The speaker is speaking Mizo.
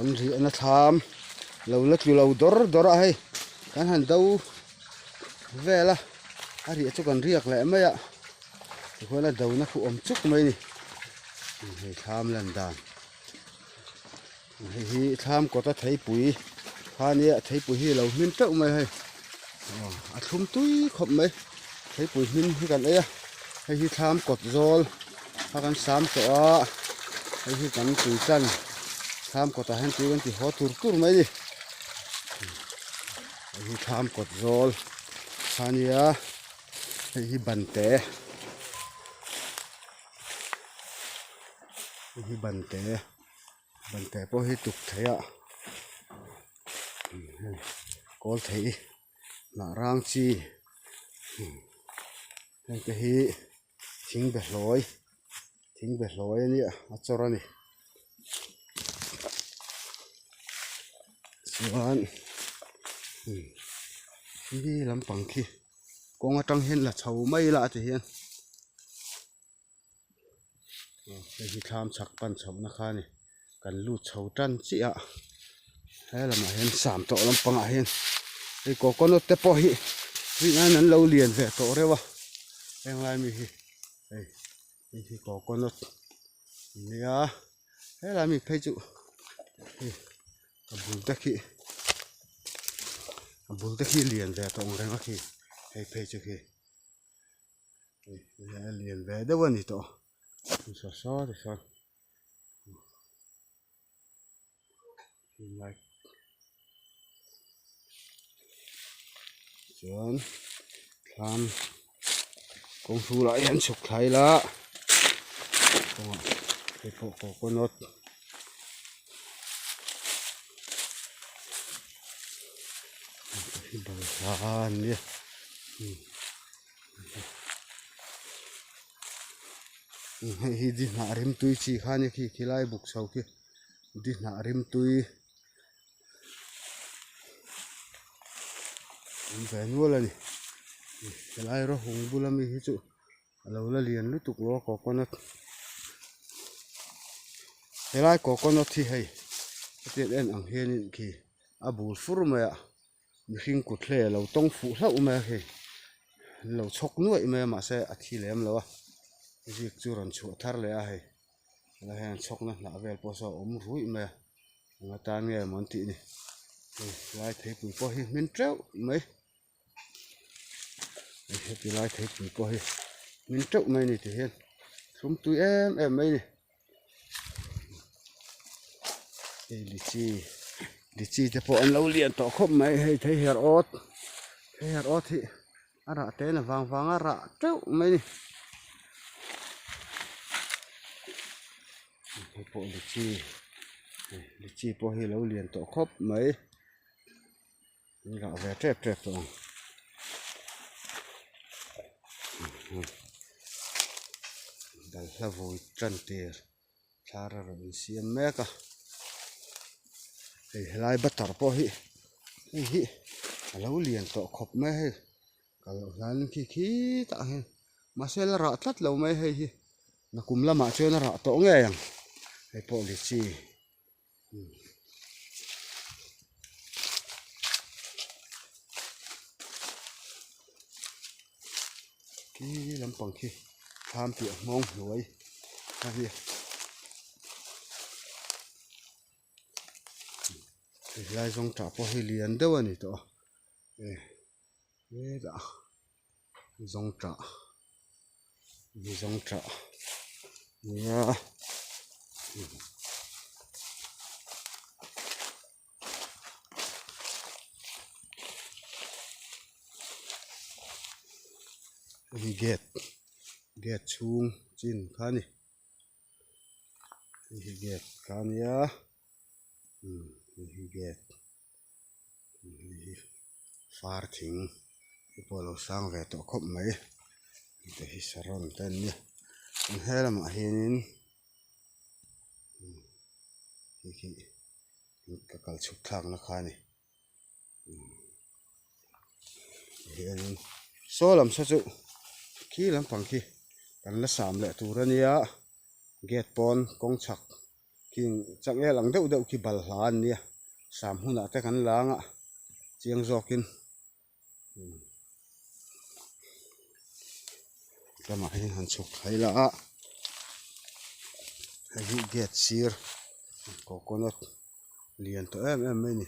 Kan riahna thlam lo la tlu lo dawr dawr a hei kan han do vel a a riah chu kan riak leh mai a tikhuan a do na khu awm chuk mai a ni hei thlam lan dan hei hi thlam kawta theipui kha nia theipui hi a lo hmin teuh mai hei a thlum tui khawp mai theipui hmin hi kan ei a hei hi thlam kawt zawl a kan sam tawh a hei hi kan tui chan thlam kawtah hian tui kan ti haw tur tur mai a ni hei hi thlam kawt zawl kha nia hei hi ban te hei hi ban te ban te pawh hi tuk theih a kawl theih hnah rang chi heng te hi thing be hlawi thing be hlawi a nia a chawr a ni chuan khi lampang khi kawng atang hian la chho mai ila a ti hian hei hi thlam chhak pan chhohna kha a ni kan lut chho tan chiah a he lamah hian sam tawh lampangah hian hei coconut te pawh hi rin aiin an lo lian ve tawh reuh a heng lai mi hi hei hei hi coconut nia helai mi phei chu hei a bul te khi a bul te khi lian ve tawh ang reng a khi hei phei chu khi. Hei a lian ve deuh a ni tawh saw saw te sawn chuan thlam kawng hrulah hian chhuk thla ila kawngah hei pawh coconut. Balhla a nia hei hi di hnah rimtui chi kha a ni khi khilai buk chho khi di hnah rimtui awm ve nual a ni helai rawhung bula mi hi chu a lo la lian lutuk lo a coconut helai coconut hi hei hetiang en ang hianin khi a bul fur mai a mihring kut hle a lo tawng fuh hlauh mai a hei an lo chhawk nuaih mai a mahse a thi lem lo a zik chu rawn chhuah thar leh a hei helai hian chhawkna hnah vel pawh saw a awm ruih mai a eng atan nge maw an tih ni hei helai theipui pawh hi hmin teuh mai. Heti lai theipui pawh hi min teuh mai a ni tih hian thlum tui em em mai a ni hei lichi lichi te pawh an lo lian tawh khawp mai hei thei her awt thei her awt hi a rah te na vang vang a rah teuh mai a ni hei pawh lichi lichi pawh hi a lo lian tawh khawp mai. An rah ve tep tep tawh ang balhla vawi tan tir thar a rawn insiam mek a hei helai butter pawh hi hei hi a lo lian tawh khawp mai hei ka loh hlanin khi khitah hian mahse la rah tlat lo mai hei hi nakum lamah chuan a rah tawh ngei ang hei pawh lichi. Khi lampang khi thlam piah hmawng hnuai a ni helai zawng tah pawh hi lian deuh a ni tawh a hetah zawng tah zawng tah nia hei gate gate chhung chin kha a ni hei hi gate kha a nia hei hi gate. Hei hi far thing te pawh a lo sang ve tawh khawp mai hei hi saron te an nia an he lamah hianin hei hi ka kal chhuk thlakna kha a ni hianin saw lam saw chu khi lampang khi kan la sam leh tur a nia gate pawn kawng chhak. Khing changel ang deuh deuh khi balhla an nia sam hunah te kan la anga chiang zawkin lamah hian han chhuk thla ila a hei hi gate sir coconut lian tawh em em mai a ni.